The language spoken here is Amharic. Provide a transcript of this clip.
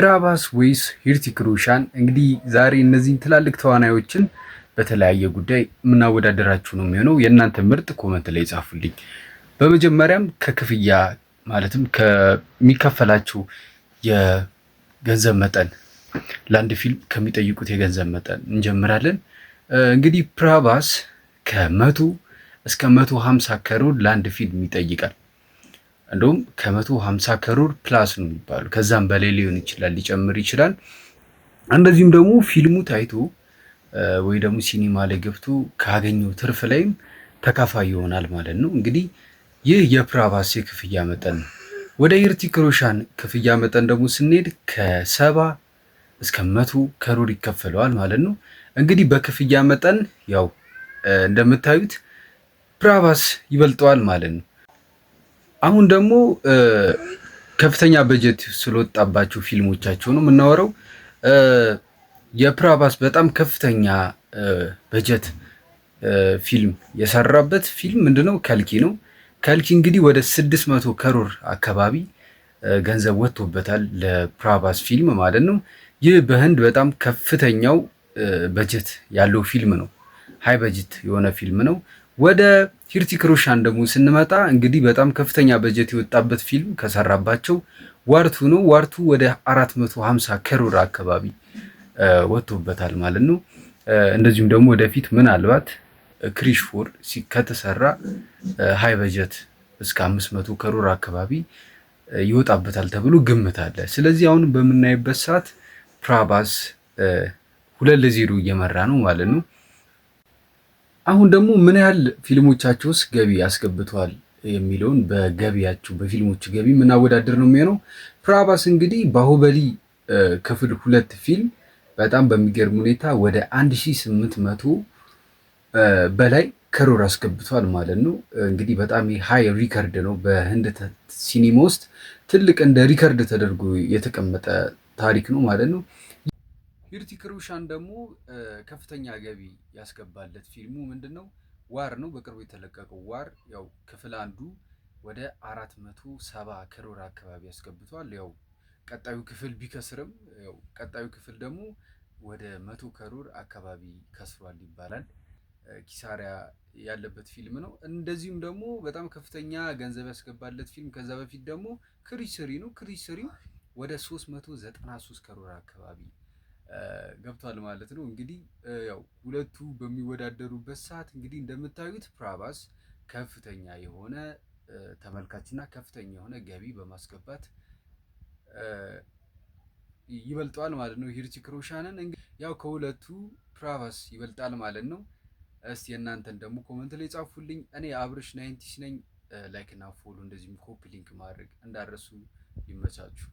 ፕራባስ ወይስ ሂርቲክ ሮሻን? እንግዲህ ዛሬ እነዚህን ትላልቅ ተዋናዮችን በተለያየ ጉዳይ የምናወዳደራችሁ ነው የሚሆነው። የእናንተ ምርጥ comment ላይ ጻፉልኝ። በመጀመሪያም ከክፍያ ማለትም ከሚከፈላችሁ የገንዘብ መጠን፣ ለአንድ ፊልም ከሚጠይቁት የገንዘብ መጠን እንጀምራለን። እንግዲህ ፕራባስ ከ100 እስከ 150 crore ለአንድ ፊልም ይጠይቃል። እንደውም ከ150 crore plus ነው የሚባሉ፣ ከዛም በላይ ሊሆን ይችላል፣ ሊጨምር ይችላል። እንደዚሁም ደግሞ ፊልሙ ታይቶ ወይ ደግሞ ሲኒማ ላይ ገብቶ ካገኘው ትርፍ ላይም ተካፋይ ይሆናል ማለት ነው። እንግዲህ ይህ የፕራባስ የክፍያ መጠን ነው። ወደ ሂርቲክ ሮሻን ክፍያ መጠን ደግሞ ስንሄድ ከ70 እስከ 100 crore ይከፈለዋል ማለት ነው። እንግዲህ በክፍያ መጠን ያው እንደምታዩት ፕራባስ ይበልጠዋል ማለት ነው። አሁን ደግሞ ከፍተኛ በጀት ስለወጣባቸው ፊልሞቻቸው ነው የምናወራው። የፕራባስ በጣም ከፍተኛ በጀት ፊልም የሰራበት ፊልም ምንድነው? ከልኪ ነው። ከልኪ እንግዲህ ወደ 600 crore አካባቢ ገንዘብ ወጥቶበታል ለፕራባስ ፊልም ማለት ነው። ይህ በህንድ በጣም ከፍተኛው በጀት ያለው ፊልም ነው። High budget የሆነ ፊልም ነው። ወደ ሂርቲክ ሮሻን ደግሞ ስንመጣ እንግዲህ በጣም ከፍተኛ በጀት የወጣበት ፊልም ከሰራባቸው War 2 ነው። War 2 ወደ 450 crore አካባቢ ወጥቶበታል ማለት ነው። እንደዚሁም ደግሞ ወደፊት ምናልባት ክሪሽ 4 ከተሰራ high budget እስከ 500 crore አካባቢ ይወጣበታል ተብሎ ግምት አለ። ስለዚህ አሁን በምናይበት ሰዓት ፕራባስ 2-0 እየመራ ነው ማለት ነው። አሁን ደግሞ ምን ያህል ፊልሞቻቸው ውስጥ ገቢ አስገብተዋል የሚለውን በገቢያቸው፣ በፊልሞቹ ገቢ የምናወዳደር ነው የሚሆነው። ፕራባስ እንግዲህ ባሁበሊ ክፍል ሁለት ፊልም በጣም በሚገርም ሁኔታ ወደ 1800 በላይ crore አስገብቷል ማለት ነው። እንግዲህ በጣም high record ነው። በህንድ ሲኒማ ውስጥ ትልቅ እንደ record ተደርጎ የተቀመጠ ታሪክ ነው ማለት ነው። ሂርቲክ ሮሻን ደግሞ ከፍተኛ ገቢ ያስገባለት ፊልሙ ምንድን ነው? War ነው። በቅርቡ የተለቀቀው War ያው ክፍል አንዱ ወደ 470 crore አካባቢ ያስገብቷል። ያው ቀጣዩ ክፍል ቢከስርም ያው ቀጣዩ ክፍል ደግሞ ወደ 100 crore አካባቢ ከስሯል ይባላል። ኪሳራ ያለበት ፊልም ነው። እንደዚሁም ደግሞ በጣም ከፍተኛ ገንዘብ ያስገባለት ፊልም ከዛ በፊት ደግሞ ክሪሽ 3 ነው። ክሪሽ 3 ወደ 393 crore አካባቢ ገብቷል ማለት ነው። እንግዲህ ያው ሁለቱ በሚወዳደሩበት ሰዓት እንግዲህ እንደምታዩት ፕራባስ ከፍተኛ የሆነ ተመልካችና ከፍተኛ የሆነ ገቢ በማስገባት ይበልጠዋል ማለት ነው ሂርቲክ ሮሻንን። ያው ከሁለቱ ፕራባስ ይበልጣል ማለት ነው። እስቲ የእናንተን ደግሞ comment ላይ ጻፉልኝ። እኔ አብርሽ 90s ነኝ። Like እና follow እንደዚሁም copy link ማድረግ እንዳትረሱ። ይመቻችሁ።